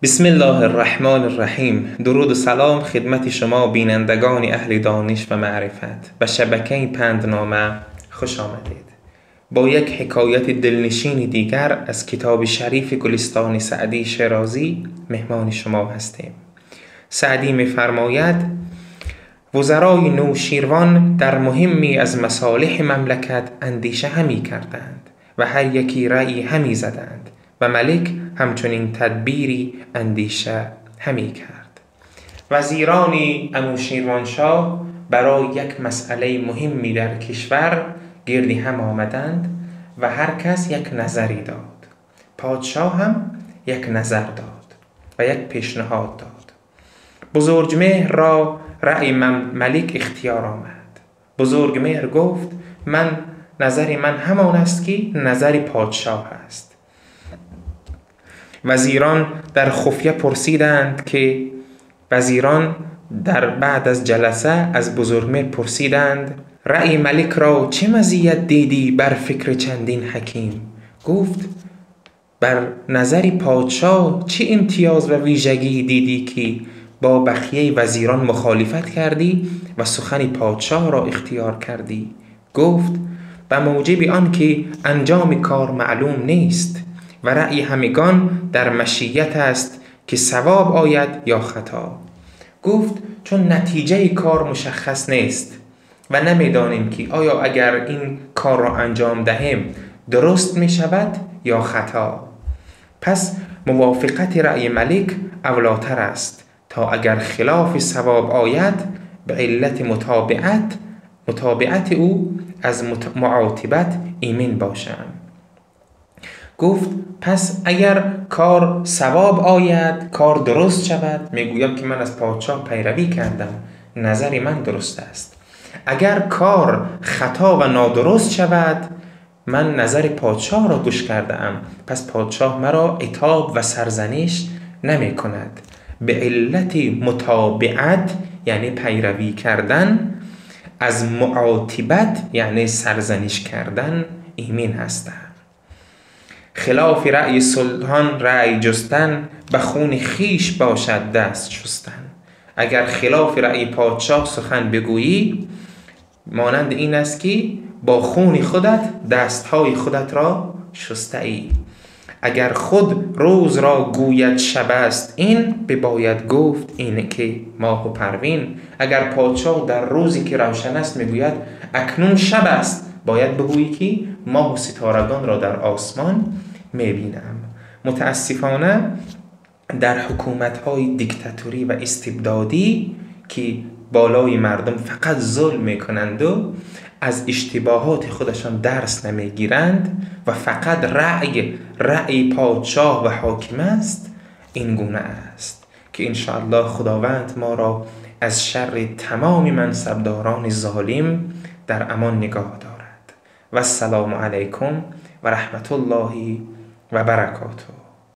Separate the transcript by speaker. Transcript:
Speaker 1: بسم الله الرحمن الرحیم. درود و سلام خدمت شما بینندگان اهل دانش و معرفت. به شبکه پندنامه خوش آمدید. با یک حکایت دلنشین دیگر از کتاب شریف گلستان سعدی شیرازی مهمان شما هستیم. سعدی می‌فرماید: وزرای نوشیروان در مهمی از مصالح مملکت اندیشه همی کردند و هر یکی رأی همی زدند و ملک همچنین تدبیری اندیشه همی کرد. وزیران انوشیروان شاه برای یک مسئله مهمی در کشور گردی هم آمدند و هر کس یک نظری داد. پادشاه هم یک نظر داد و یک پیشنهاد داد. بزرگمهر را رأی ملک اختیار آمد. بزرگمهر گفت: من نظر من همان است که نظر پادشاه است. وزیران در خفیه پرسیدند که وزیران در بعد از جلسه از بزرگمهر پرسیدند: رأی ملک را چه مزیت دیدی بر فکر چندین حکیم؟ گفت: بر نظر پادشاه چه امتیاز و ویژگی دیدی که با بقیه وزیران مخالفت کردی و سخن پادشاه را اختیار کردی؟ گفت: به موجب آن که انجام کار معلوم نیست و رأی همگان در مشیت است که صواب آید یا خطا. گفت: چون نتیجه کار مشخص نیست و نمیدانیم که آیا اگر این کار را انجام دهیم درست می شود یا خطا، پس موافقت رأی ملک اولاتر است تا اگر خلاف صواب آید به علت متابعت او از معاتبت ایمن باشم. گفت: پس اگر کار صواب آید، کار درست شود، میگویم که من از پادشاه پیروی کردم، نظر من درست است. اگر کار خطا و نادرست شود، من نظر پادشاه را گوش کرده ام، پس پادشاه مرا عتاب و سرزنش نمی کند. به علت متابعت یعنی پیروی کردن، از معاتبت یعنی سرزنش کردن ایمن هستم. خلاف رأی سلطان رأی جستن، به خون خیش باشد دست شستن. اگر خلاف رأی پادشاه سخن بگویی، مانند این است که با خون خودت دستهای خودت را شسته ای. اگر خود روز را گوید شب است این، بباید گفت اینه که ماه و پروین. اگر پادشاه در روزی که روشن است میگوید اکنون شب است، باید بگویی که ماه و ستارگان را در آسمان میبینم. متاسفانه در حکومت‌های دیکتاتوری و استبدادی که بالای مردم فقط ظلم میکنند و از اشتباهات خودشان درس نمیگیرند و فقط رأی پادشاه و حاکم است، این گونه است که انشاءالله خداوند ما را از شر تمام منصبداران ظالم در امان نگاه دارد. و السلام علیکم و رحمت الله و برکاته.